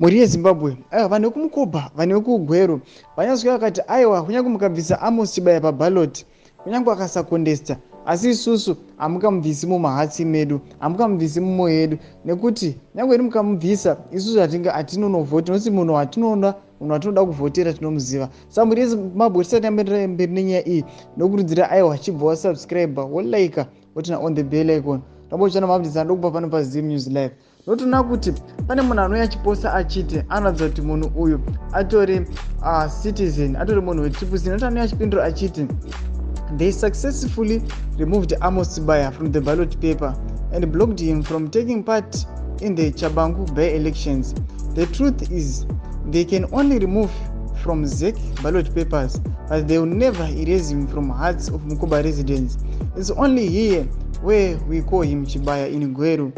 Mhuri yeZimbabwe, aiwa, vanhu vekuMukoba, vanhu vekuGweru vanyasvika vakati aiwa, kunyange mukabvisa Amos Chibaya paballot, kunyange akasacontesta, asi isusu hamukamubvisi mumahearts medu, hamukamubvisi mumwoyo yedu, nekuti nyange iri mukamubvisa, isusu hatinonovhoti, nokuti munhu watinoona, munhu watinoda kuvhotera, tinomuziva. Saka mhuri yeZimbabwe, tisati yamboenderera mberi nenyaya iyi, nokurudzira, aiwa, chibva wasubscribe, wolike, woturn on the bell icon, rambochana maupdates andokupa pano paZim News Live. Notoona kuti pane munhu anouya achiposta achiti anoratidza kuti munhu uyu atori citizen, atori munhu weTriple C, nokuti anouya achipindura achiti, "They successfully removed Amos Chibaya from the ballot paper and blocked him from taking part in the Tshabangu by elections. The truth is they can only remove from ZEC ballot papers, but they will never erase him from hearts of Mkoba residents. It's only here where we call him Chibaya in Gweru.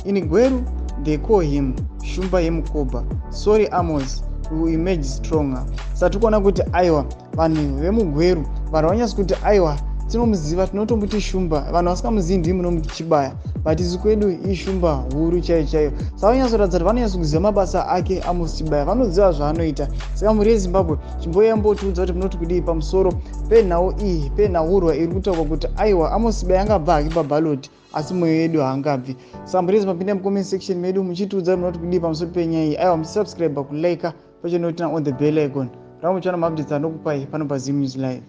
In Gweru they call him Shumba yeMukoba. Sorry Amos, we will emerge stronger." Saka tiri kuona kuti aiwa, vanhu vemuGweru, vanhu vanyatsi kuti aiwa, tinomuziva, tinotomuti Shumba. Vanhu vasingamuzivi ndii munomuti Chibaya, but isu kwedu ishumba huru chaiyo chaiyo. Saka vanyatsoratidza kuti vanonyatso kuziva mabasa ake Amos Chibaya, vanoziva zvaanoita. Saka mhuri yeZimbabwe, chimboyambotiudza kuti munoti kudii pamusoro penhau iyi, penhaurwa iri kutaurwa kuti aiwa, Amos Chibaya angabva hake paballot, asi mwoyo yedu haangabvi. Saka mhuri yeZimbabwe, mucomment section medu muchitiudza munoti kudii pamusoro penyaya iyi. Aiwa, muchisubscribe, kulike, pacho noturn on the bell icon, ramba muchiona maupdates anokupai pano paZim News Live.